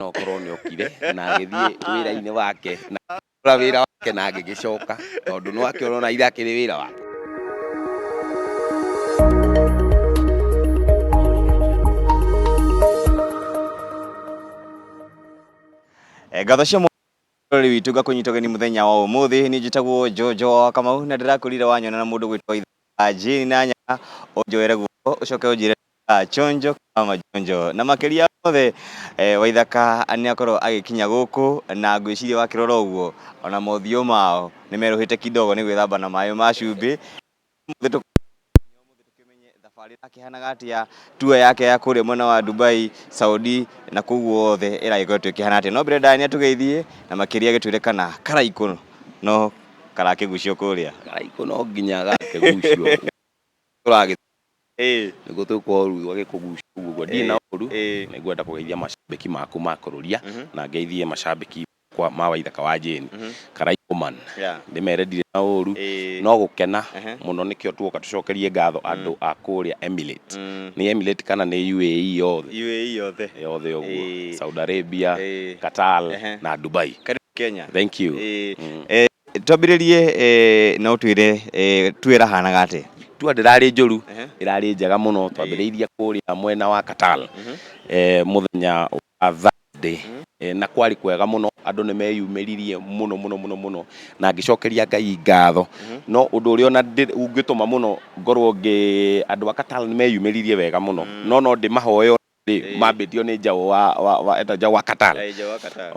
No korwo nĩ okire na agĩthiĩ wĩra-inĩ wake na akĩrora wĩra wake na agĩgĩcoka tondũ nĩ wakĩona ona ithe akĩrĩ wĩra wake. Ngatho cia Mũrori witũ ngakũnyita ũgeni mũthenya wa ũmũthĩ. Niĩ njĩtagwo Jojo wa Kamau na ndĩrakwĩrire wanyona na mũndũ gwĩtwo Ithaa Jane na Nyaga ũnjoere guoko ũcoke ũnjĩre chonjo kama majonjo. Na makĩria mothe Waithaka nĩ akorwo agĩkinya gũkũ na ngwĩciria wakĩrora ũguo ona mothiũ mao nĩ merũhĩte kidogo nĩ gwĩthamba na maĩ ma cumbĩ. Ũmũthĩ tũkĩmenye thabarĩ ĩrakĩhanaga atĩa, tour yake ya kũrĩa mwena wa Dubai, Saudi na kũu guothe ĩragĩkoretwo ĩkĩhana atĩa. No mbere ndaya nĩ atũgeithie na makĩria agĩtwĩre kana Karaikũ no karakĩgucio kũrĩa. Karaikũ no nginya gakĩgucio tũragĩ nĩguo twĩkwo rĩu agĩkũgucia ũguo ndirĩ na ũru. Nĩngwenda kũgeithia macambĩki maku ma kũrũria na ngeithie macambĩki kwa ma Waithaka wa Jane. Karaikũ man. Ndĩmere ndirĩ na ũru. No gũkena mũno nĩkĩo tuoka tũcokerie ngatho andũ a kũrĩa Emirates. Nĩ Emirates kana nĩ UAE yothe? UAE yothe. Yothe ũguo. Saudi Arabia, Qatar na Dubai. Karibu Kenya. Thank you. Twambĩrĩrie na ũtwĩre tour ĩrahanaga atĩa? Tour ndĩrarĩ njũru, ĩrarĩ njega mũno. Twambĩrĩirie kũrĩa mwena wa Qatar mũthenya wa Thursday na kwarĩ kwega mũno, andũ nĩ meyumĩririe mũno mũno mũno mũno na ngĩcokeria Ngai ngatho. No ũndũ ũrĩa ona ũngĩtũma mũno ngorwo ngĩ andũ a Qatar nĩ meyumĩririe wega mũno, no no ndĩmahoe rĩ mambĩtio nĩ njaũ wa eta njaũ wa Qatar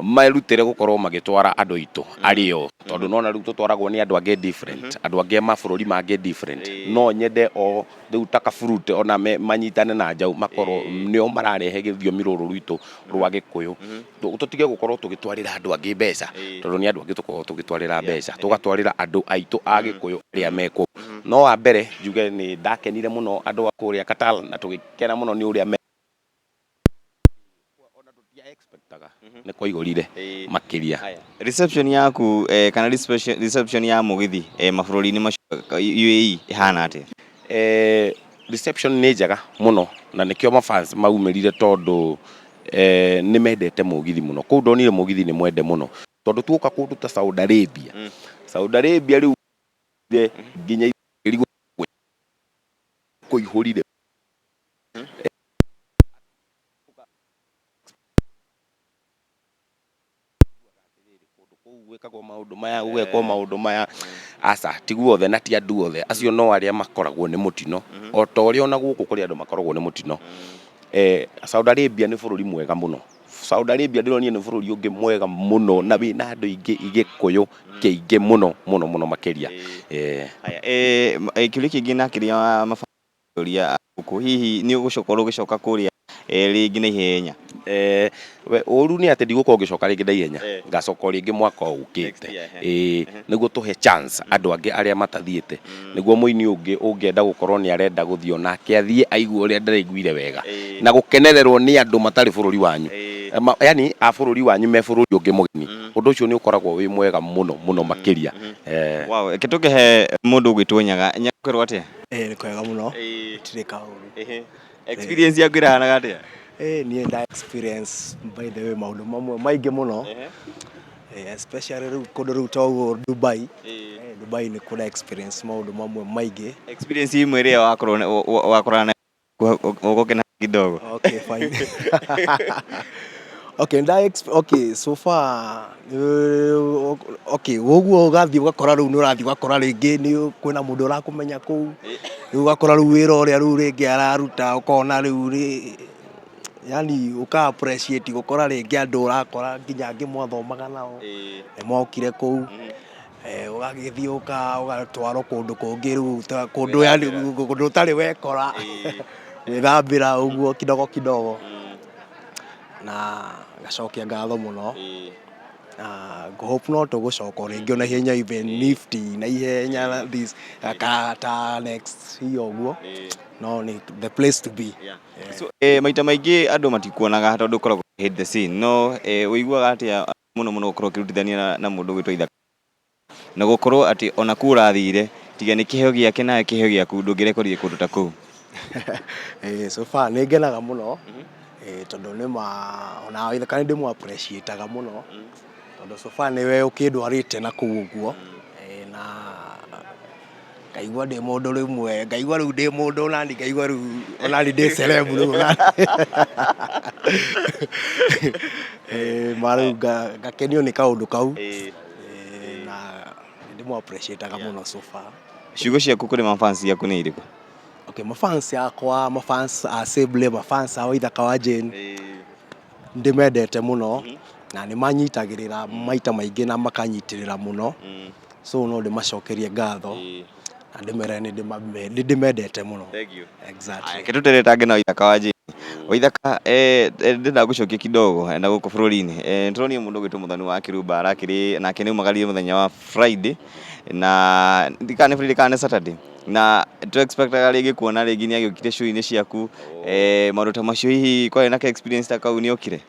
merutĩre gũkorwo magĩtwara andũ aitũ arĩo, tondũ nona rĩu tũtwaragwo nĩ andũ angĩ different, andũ angĩ a mabũrũri mangĩ different. No nyende o rĩu ta kaburute ona manyitane na njaũ makorwo nĩo mararehe gĩthiomi rũrũ rwitũ rwa Gĩkũyũ. Tũtige gũkorwo tũgĩtwarĩra andũ angĩ mbeca, tondũ nĩ andũ angĩ tũkoragwo tũgĩtwarĩra mbeca, tũgatwarĩra andũ aitũ a Gĩkũyũ arĩa me kũu. No wa mbere njuge nĩ ndakenire mũno andũ a kũrĩa Qatar na tũgĩkena mũno nĩ ũrĩa ona tũtia expectaga nĩ kwaihũrire makĩria. Reception yaku kana reception ya mũgithi mabũrũri-inĩ macio UAE ĩhana atĩa? Reception nĩ njega mũno na nĩkĩo mafans maumĩrire tondũ nĩ mendete mũgithi mũno. Kũu ndonire mũgithi nĩ mwende mũno tondũ tuoka kũndũ ta Saudi Arabia. Saudi Arabia rĩu nginya kũihũrire. Kũndũ kũu gwĩkagwo maũndũ maya, gũgekwo maũndũ maya. Aca, ti guothe na ti andũ othe. Acio no arĩa makoragwo nĩ mũtino. O ta ũrĩa ona gũkũ kũrĩ andũ makoragwo nĩ mũtino. Saudi Arabia nĩ bũrũri mwega mũno. Saudi Arabia ndĩronire nĩ bũrũri ũngĩ mwega mũno na wĩna andũ aingĩ Gĩkũyũ kĩingĩ mũno mũno mũno makĩria. Kĩũria kĩngĩ na kĩrĩa mabũrũri gũkũ, hihi nĩ ũgũkorwo ũgĩcoka kũrĩa rĩngĩ na ihenya? We ũru nĩ atĩ ndigũkorwo ngĩcoka rĩngĩ na ihenya, ngacoka o rĩngĩ mwaka ũkĩte. Nĩguo tũhe chance andũ angĩ arĩa matathiĩte, nĩguo mũini ũngĩ ũngĩenda gũkorwo nĩ arenda gũthiĩ onake athiĩ aigue ũrĩa ndĩraiguire wega na gũkenererwo nĩ andũ matarĩ bũrũri wanyu, yani a bũrũri wanyu me bũrũri ũngĩ mũgeni. Ũndũ ũcio nĩ ũkoragwo wĩ mwega mũno mũno makĩria. Wow, reke tũkĩhe mũndũ ũgwĩtwo Nyaga. Nyaga kwĩrwo atĩa? Nĩ kwega mũno, gũtirĩ kaũru. Experience yaku ĩrahanaga atĩa? Niĩ nda experience by the way maũndũ mamwe maingĩ mũno, especially rĩu kũndũ rĩu ta ũguo Dubai. Dubai nĩ kũra experience maũndũ mamwe maingĩ. Experience imwe ĩrĩa wakorwo wakorana nayo ũgũkena kidogo. Okay, fine. Okay, nda okay, so far okay, ũguo ũgathiĩ ũgakora rĩu nĩ ũrathiĩ ũgakora rĩngĩ nĩ kwĩna mũndũ ũrakũmenya kũu, rĩu ũgakora rĩu wĩra ũrĩa rĩu rĩngĩ araruta ũkona rĩu yani ũka appreciate gũkora rĩngĩ andũ ũrakora nginya angĩ mwathomaga nao nĩ mokire kũu. Ũgagĩthiĩ ũgatwarwo kũndũ kũngĩ rĩu kũndũ yani kũndũ ũtarĩ wekora, gwĩthambĩra ũguo kidogo kidogo na ngacokia ngatho mũno na ngũ hope no tũgũcoka o rĩngĩ ona ihenya even if ti na ihenya this ta next year ũguo, no nĩ the place to be. So, maita maingĩ andũ matikuonaga tondũ ũkoragwo behind the scene, no ũiguaga atĩa mũno mũno gũkorwo ũkĩrutithania na mũndũ ũgwĩtwo Ithaka na gũkorwo atĩ ona kũu ũrathire tiga nĩ kĩheo gĩake nawe kĩheo gĩaku ndũngĩrekorire kũndũ ta kũu? So far nĩ ngenaga mũno. Tondũ nĩ ma ona Waithaka nĩ ndĩmũ appreciate-aga mũno tondũ so far nĩwe ũkĩndwarĩte na kũu ũguo. Na ngaigua ndĩ mũndũ rĩmwe, ngaigua rĩu ndĩ mũndũ onani, ngaigua rĩu onani ndĩ celeb rĩu onani. Ma rĩu ngakenio nĩ kaũndũ kau. Na nĩ ndĩmũ appreciate-aga mũno so far. Ciugo ciaku kũrĩ mafans ciaku nĩ irĩkũ? Okay, mafans yakwa, mafans a Sable, mafans a Waithaka wa Jane, ndĩmendete mũno na nĩ manyitagĩrĩra maita maingĩ na makanyitĩrĩra mũno. So no ndĩmacokerie ngatho na ndĩmere nĩ ndĩmendete mũno. Thank you. Exactly. Reke tũteretange na Waithaka wa Jane. Waithaka, ndĩrenda gũcokia kidogo na gũkũ bũrũri-inĩ. Nĩtũronire mũndũ ũgwĩtwo Mũthoni wa Kĩrumba arakĩrĩ nake nĩaumagarire mũthenya wa Friday na ndikana nĩ Friday kana nĩ Saturday na tũ expectaga rĩngĩ kuona rĩngĩ nĩ agĩũkire show-inĩ ciaku, maũndũ ta macio, hihi kwarĩ na ka experience ta kau, nĩ okire?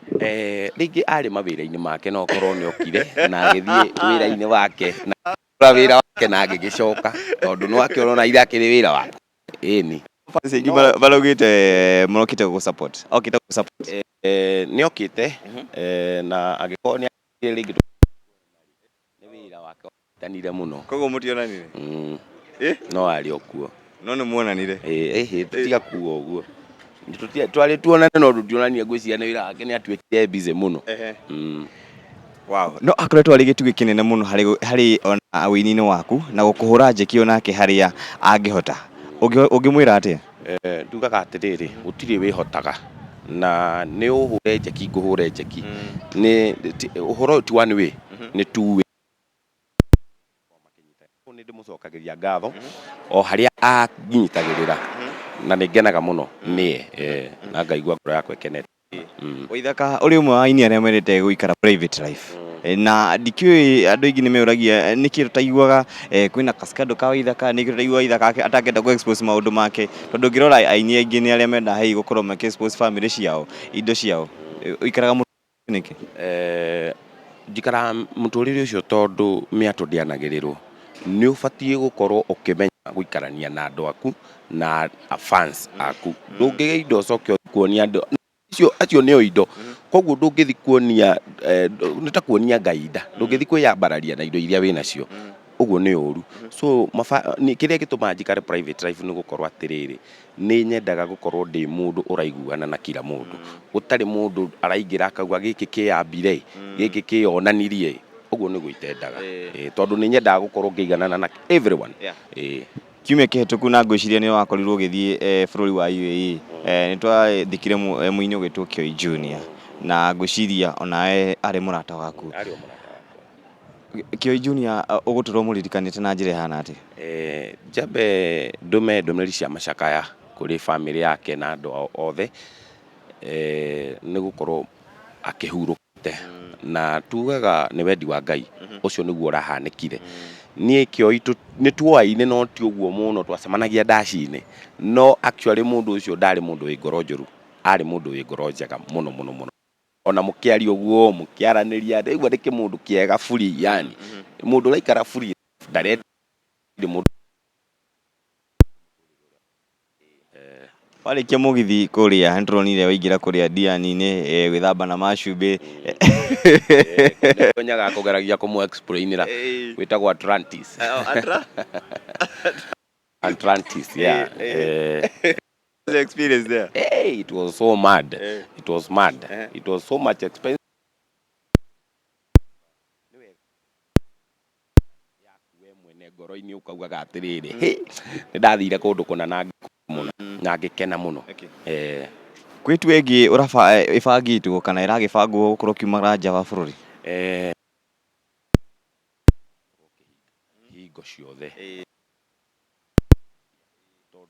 Rĩngĩ arĩ mawĩra-inĩ make, no korwo nĩ okire na agĩthiĩ wĩra-inĩ wake na wĩra wake na agĩgĩcoka, tondũ nĩ wakĩona ithe akĩrĩ wĩra wake, ĩni. Fans aingĩ maraugĩte marokĩte gũgũ support, okĩte gũgũ support. Nĩ okĩte, na angĩkorwo nĩ akire rĩngĩ nĩ wĩra wake watanire mũno. Koguo mũtionanire? No arĩ o kuo. No nĩ muonanire? Ĩhĩ, tũtiga kuga ũguo. Twarĩ tuonane no tũtionanie, ngwĩciria nĩ wĩra wake nĩ atuĩkire busy mũno. Wow. No akoretwo arĩ gĩtugĩ kĩnene mũno harĩ ona ũini-inĩ waku na gũkũhũra njeki onake harĩa angĩhota. Ũngĩmwĩra atĩa? Ndugaga atĩrĩrĩ, gũtirĩ wĩhotaga, na nĩ ũhũre njeki, ngũhũre njeki, nĩ ũhoro ũyũ ti one way, nĩ two way. Nĩ ndĩmũcokagĩria ngatho o harĩa anyinyitagĩrĩra na nĩ ngenaga mũno nĩye, na ngaigua ngoro yakwa ĩkenete. Waithaka, ũrĩ ũmwe wa aini arĩa mendete gũikara private life, na ndikĩũĩ, andũ aingĩ nĩ meũragia nĩkĩ tũtaiguaga kwĩna kascandal ka Waithaka, nĩkĩ tũtaiguaga Waithaka atangĩenda kũ expose maũndũ make, tondũ ũngĩrora aini aingĩ nĩ arĩa mendaga hihi gũkorwo makĩ expose family ciao, indo ciao. Ũikaraga mũno nĩkĩ? Njikaraga mũtũrĩre ũcio tondũ mĩatũ ndĩanagĩrĩrwo. Nĩ ũbatiĩ gũkorwo ũkĩmenya gũikarania na andũ aku na fans aku. Ndũngĩgĩa indo ũcoke kuonia andũ acio, acio nĩo indo, koguo ndũngĩthi kuonia, nĩ ta kuonia Ngai nda, ndũngĩthi kwĩyambararia na indo iria wĩnacio, ũguo nĩ ũru. So kĩrĩa gĩtũmaga njikare private life nĩ gũkorwo atĩrĩrĩ, nĩ nyendaga gũkorwo ndĩ mũndũ ũraiguana na kila mũndũ, gũtarĩ mũndũ araingĩra akauga gĩkĩ kĩyambire, gĩkĩ kĩyonanirie, ũguo nĩguo itendaga, tondũ nĩ nyendaga gũkorwo ngĩiganana na everyone. Kiumia kĩhĩtũku na ngwĩciria nĩ wakorirwo ũgĩthiĩ bũrũri wa UAE, nĩ twathikire mũini ũgwĩtwo Kioi Junior, na ngwĩciria onawe arĩ mũrata waku. Arĩ o mũrata wakwa. Kioi Junior ũgũtũra ũmũririkanĩte na njĩra ĩhana atĩa? Njambe ndũme ndũmĩrĩri cia macakaya kũrĩ bamĩrĩ yake na andũ ao othe, nĩ gũkorwo akĩhurũkĩte, na tugaga nĩ wendi wa Ngai ũcio nĩguo ũrahanĩkire. Niĩ Kĩoi nĩ tuoaine no ti ũguo mũno, twacemanagia ndaci-inĩ, no actually mũndũ ũcio ndarĩ mũndũ wĩ ngoro njũru, arĩ mũndũ wĩ ngoro njega mũno mũno mũno. Ona mũkĩaria ũguo, mũkĩaranĩria, ndaigua nĩ kĩmũndũ kĩega free, yani mũndũ ũraikara free, ndarenda mũndũ. Warĩkia mũgithi kũrĩa nĩtũronire waingĩra kũrĩa Diani-inĩ, gwĩthamba na macumbĩ. Nyaga kũgeragia kũmũ explainĩra gwĩtagwo Atlantis. Atlantis, yeah. The experience there. Hey, it was so mad. It was mad. It was so much expensive. We mwene ngoro-inĩ ũkaugaga atĩrĩrĩ, "Hĩ, nĩ ndathire kũndũ kũna na mũno na ngĩkena mũno." Kwĩ tour ĩngĩ ũraba ĩbangĩtwo kana ĩragĩbangwo gũkorwo ũkiumagara nja wa bũrũri? Hingo ciothe. Tondũ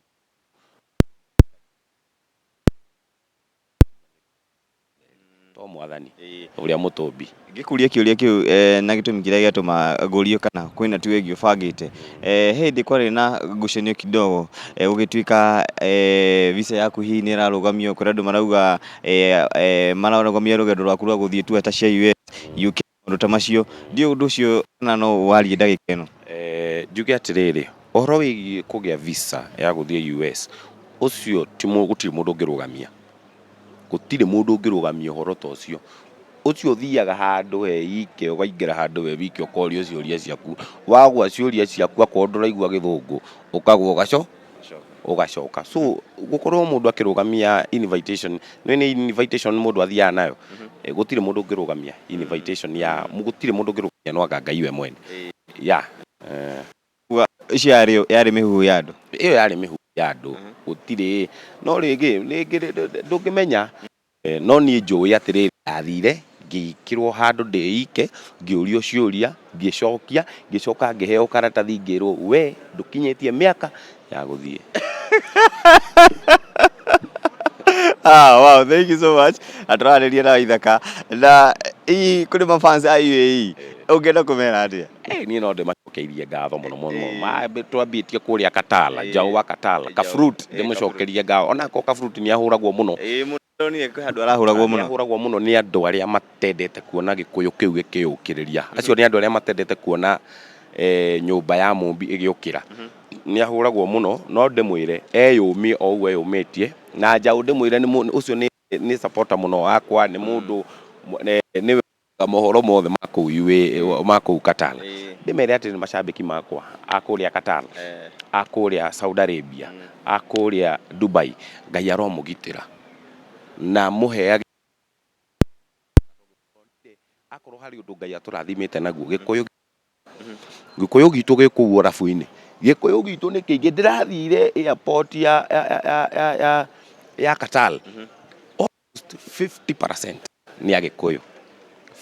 to mwathani ũrĩa mũtũmbi. Ngĩkũria kĩũria kĩu, na gĩtũmi kĩrĩa gĩatũma ngũrio kana kwĩna tour ĩngĩ ũbangĩte, he hĩndĩ kwarĩ na ngucanio kidogo, gũgĩtuĩka visa yaku hihi nĩ ĩrarũgamio, kũrĩ andũ marauga mararũgamia rũgendo rwaku rwa gũthiĩ tour ta cia US, UK, maũndũ ta macio. Ndiũĩ ũndũ ũcio kana no warie ndagĩka ĩno. Njuge atĩrĩrĩ, ũhoro wĩgiĩ kũgĩa visa ya gũthiĩ US, ũcio ti gũtirĩ mũndũ ũngĩrũgamia. Gũtirĩ mũndũ ũngĩrũgamia ũhoro ta ũcio. Ũcio ũthiaga handũ he ike, ũkaingĩra handũ we wike ũkorio ciũria ciaku. Wagwa ciũria ciaku akorwo ndũraigua gĩthũngũ, ũkagwa ũgaco ũgacoka. So gũkorwo mũndũ akĩrũgamia invitation, nĩ nĩ invitation mũndũ athiaga nayo. Gũtirĩ mũndũ ũngĩrũgamia invitation ya, gũtirĩ mũndũ ũngĩrũgamia no anga Ngai we mwene. Yeah. Icio yarĩ yarĩ mĩhuhu ya andũ. Ĩyo yarĩ mĩhuhu ya andũ. Gũtirĩ, no rĩngĩ rĩngĩ ndũngĩmenya. No niĩ njũĩ atĩrĩrĩ, ndathire ngĩkĩrwo handũ ndĩike, ngĩũrio ciũria, ngĩcokia, ngĩcoka ngĩheo karatathi ngĩrwo we ndũkinyĩtie mĩaka ya gũthiĩ. Ah, wow, thank you so much. Na tũrarĩria na Ithaka. Na hihi kũrĩ mafans a UAE, ũngĩenda kũmera atĩa? Niĩ no ndĩmacokeirie ngatho mũno mũno. Twambĩtie kũrĩa Katala, Njaũ wa Katala, Kafruit, ndĩmũcokerie ngatho. Onako Kafruit nĩ ahũragwo mũno. Ĩĩ mũno ndonire kwĩ handũ arahũragwo mũno. Ahũragwo mũno nĩ andũ arĩa matendete kuona gĩkũyũ kĩu gĩkĩyũkĩrĩria. Acio nĩ andũ arĩa matendete kuona nyũmba ya mũmbi ĩgĩũkĩra. Nĩ ahũragwo mũno, no ndĩmwĩre eyũmie o ũguo eyũmĩtie. Na Njaũ ndĩmwĩre nĩ ũcio nĩ supporter mũno wakwa, nĩ mũndũ nĩwe mohoro mothe ma kũu UAE, ma kũu Qatar. Ndĩmere atĩ nĩ macambĩki makwa a kũrĩa Qatar, a kũrĩa Saudi Arabia, a kũrĩa Dubai, Ngai aromũgitĩra na amũheage akorwo harĩ ũndũ Ngai atũrathimĩte naguo gĩkũyũ gĩkũyũ gitũ gĩ kũu ũrabu-inĩ, gĩkũyũ gitũ nĩ kĩingĩ. Ndĩrathire airport ya ya ya ya ya ya Qatar, almost 50% nĩ agĩkũyũ,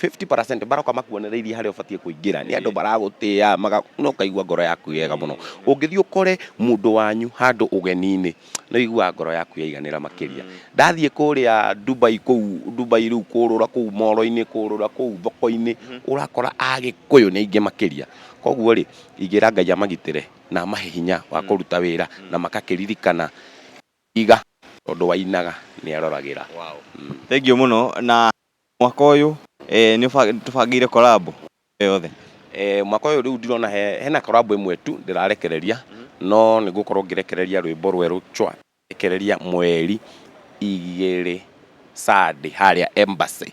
50% baroka makuonereirie harĩa ũbatiĩ kũingĩra, nĩ andũ maragũtĩa no ũkaigua ngoro yaku wega mũno. Ũngĩthiĩ ũkore mũndũ wanyu handũ ũgeni-inĩ, nĩ ũiguaga ngoro yaku yaiganĩra makĩria. Ndathiĩ kũrĩa Dubai, kũu Dubai rĩu kũrũra kũu moro-inĩ, kũrũra kũu thoko-inĩ, ũrakora agĩkũyũ nĩ aingĩ makĩria. Koguo rĩ, ingĩra Ngai amagitĩre na amahe hinya wa kũruta wĩra na makakĩririkana iga tondũ wainaga nĩ aroragĩra. Thank you mũno. Na mwaka ũyũ nĩ tũbangĩire collab yothe? Mwaka ũyũ rĩu ndirona hena collab ĩmwe tu ndĩrarekereria, no nĩ ngũkorwo ngĩrekereria rwĩmbo rwerũ chwa rekereria mweri 2 Sunday harĩa Embassy,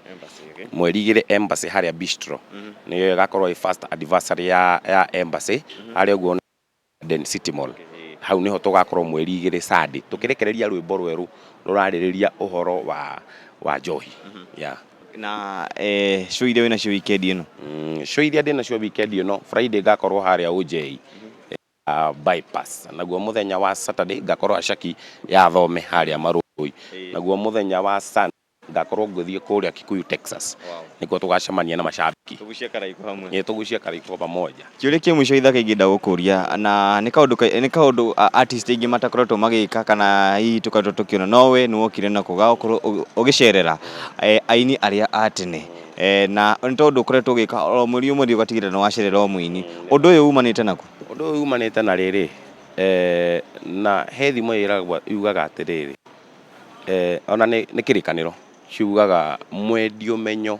mweri 2 Embassy harĩa Bistro, nĩyo ĩgakorwo ĩ first anniversary ya Embassy harĩa ũguo Garden City Mall. Hau nĩho tũgakorwo mweri 2 Sunday tũkĩrekereria rwĩmbo rwerũ rũrarĩrĩria ũhoro wa njohi. Yeah. Na show iria wĩnacio weekend ĩno? Show iria ndĩnacio weekend ĩno, Friday ngakorwo harĩa OJ bypass, naguo mũthenya wa Saturday ngakorwo Ashaki ya Thome harĩa Marũi, naguo mũthenya wa Sunday ngakorwo ngĩthiĩ kũrĩa Kikuyu Texas, nĩkuo tũgacemania na macambĩki. Tũgucie karaiko hamwe. Ĩ, tũgucie karaiko pamoja. Kĩũria kĩa mũico Ithaka ingĩenda gũkũria, na nĩ kaũndũ nĩ kaũndũ artist aingĩ matakoretwo magĩka kana hihi tũkoretwo tũkĩona, no we nĩ wokire nako ga gũkorwo ũgĩcerera aini arĩa a tene, na nĩ tondũ ũkoretwo ũgĩka o mweri o mweri ũgatigĩrĩra nĩ wacerera o mũini. Ũndũ ũyũ umanĩte nakũ? Ũndũ ũyũ umanĩte na rĩrĩ, na he thimo ĩragwo yugaga atĩrĩrĩ, ona nĩ kĩrĩkanĩro ciugaga mwendi ũmenyo,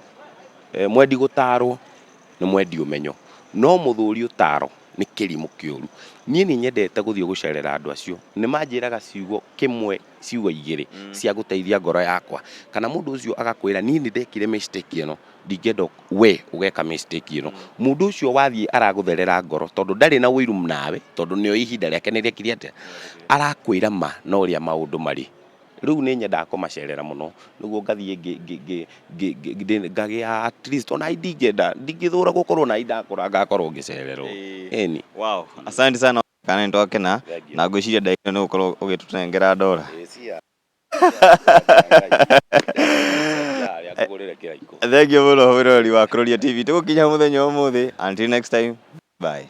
mwendi gũtarwo nĩ mwendi ũmenyo, no mũthũri ũtaro nĩ kĩrimũ kĩũru. Niĩ nĩ nyendete gũthiĩ gũcerera andũ acio, nĩ manjĩraga ciugo kĩmwe, ciugo igĩrĩ cia gũteithia ngoro yakwa, kana mũndũ ũcio agakwĩra niĩ nĩ ndekire mistake ĩno, ndingĩenda we ũgeka mistake ĩno. Mũndũ ũcio wathiĩ aragũtherera ngoro tondũ ndarĩ na ũiru nawe, tondũ nĩoĩ ihinda rĩake nĩ rĩekire atĩa, arakwĩra ma na ũrĩa maũndũ marĩ. Rĩu nĩ nyendaga kũmacerera mũno nĩguo ngathiĩ ngagĩa at least ona ndingĩenda, ndingĩthũra gũkorwo na ndakũra ngakorwo ngĩcererwo. Ĩni. Wow, asante sana kana nĩ twakena na ngwĩciria ndagĩka ĩno nĩ ũgũkorwo ũgĩtũnengera ndora. Thank you mũno mwĩroreri wa Kuroria TV. Tũgũkinya mũthenya ũmũthĩ. Until next time, bye.